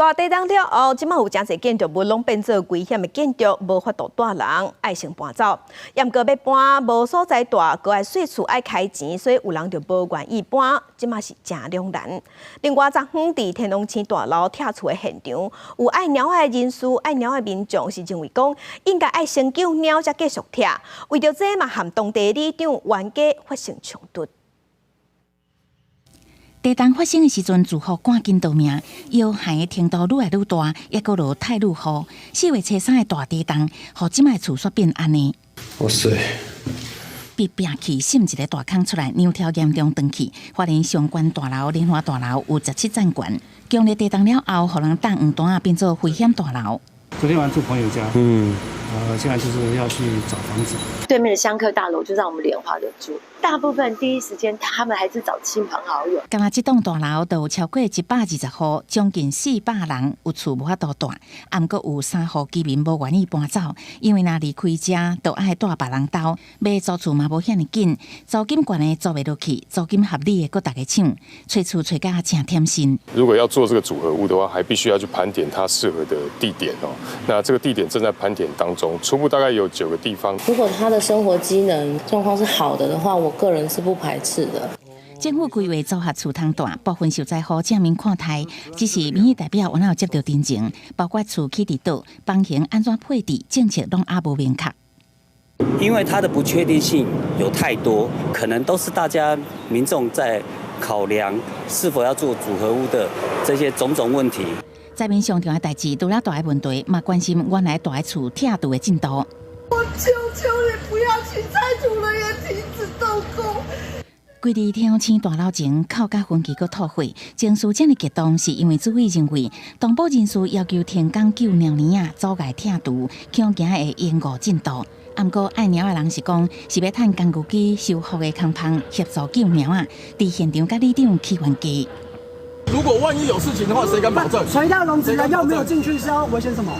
大地震了後，這馬有誠濟建築物攏變做危險的建築，無法度蹛人，愛先搬走。毋過欲搬無所在蹛，閣愛稅厝愛開錢，所以有人就無願意搬，這馬是誠兩難。另外，昨昏佇天王星大樓拆厝的現場，有愛貓仔的人士、愛貓仔的民眾是認為講，應該愛先救貓才繼續拆。為著這嘛，和當地里長冤家發生衝突。地震發生的時陣，住戶趕緊逃命，搖撼的程度愈來愈大，抑閣落泰魯雨。4月初3的大地震，予這擺厝煞變按呢。哇塞！被拚去，滲一个大空出來，梁柱嚴重斷去，發現相關大樓、蓮華大樓有17層懸。強烈地震了後，予人擋黃單仔變做危險大樓。昨天晚上住朋友家，現在就是要去找房子。對面的香客大樓就讓我們蓮華的住，大部分第一時間他們還是找親朋好友。敢若這棟大樓就有超過120戶，將近400人有厝無法度蹛，毋過有三戶居民無願意搬走，因為若離開遮，就愛蹛別人兜，欲租厝嘛無遐爾緊，租金懸的租袂落去，租金合理的閣逐家搶，揣厝揣甲誠忝心。如果要做這個組合屋的話，還必須要去盤點它適合的地點哦。那這個地點正在盤點當中，初步大概有九個地方。如果他的生活機能狀況是好的的話，我個人是不排斥的。政府規劃組合厝通蹛，部分受災戶正面看待，只是民意代表有哪有接著陳情，包括厝起佇佗，房型按怎配置，政策攏猶無明確。因為它的不確定性有太多，可能都是大家民眾在考量是否要做組合屋的這些種種問題。在面上重要代誌，除了蹛的問題，嘛關心原來蹛的厝拆除的進度。我求求你不要去拆除了，也停止動工。規日天王星大樓前，哭甲薰氣閣吐血，情緒遮爾激動，是因為主委認為，動保人士要求停工救貓膩仔，阻礙拆除，恐驚會延誤進度。毋過愛貓的人是講，是欲趁工具機修復的空縫協助救貓仔，佇現場佮里長起冤家。如果萬一有事情的話，誰敢保證？垂到籠子人又沒有進去，是要危險什麼？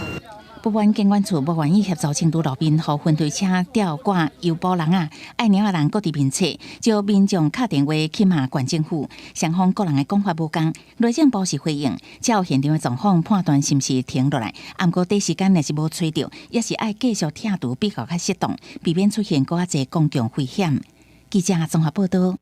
不滿建管處無願意協助清除路面，予分推車吊掛油布籠仔，愛貓的人閣佇面冊，招民眾敲電話去罵縣政府，雙方各人的講法無仝。內政部是回應，照現場的狀況判斷是毋是停落來，毋過第一時間若是無揣著，抑是愛繼續拆除比較較適當，避免出現閣較濟公共危險。記者綜合報導。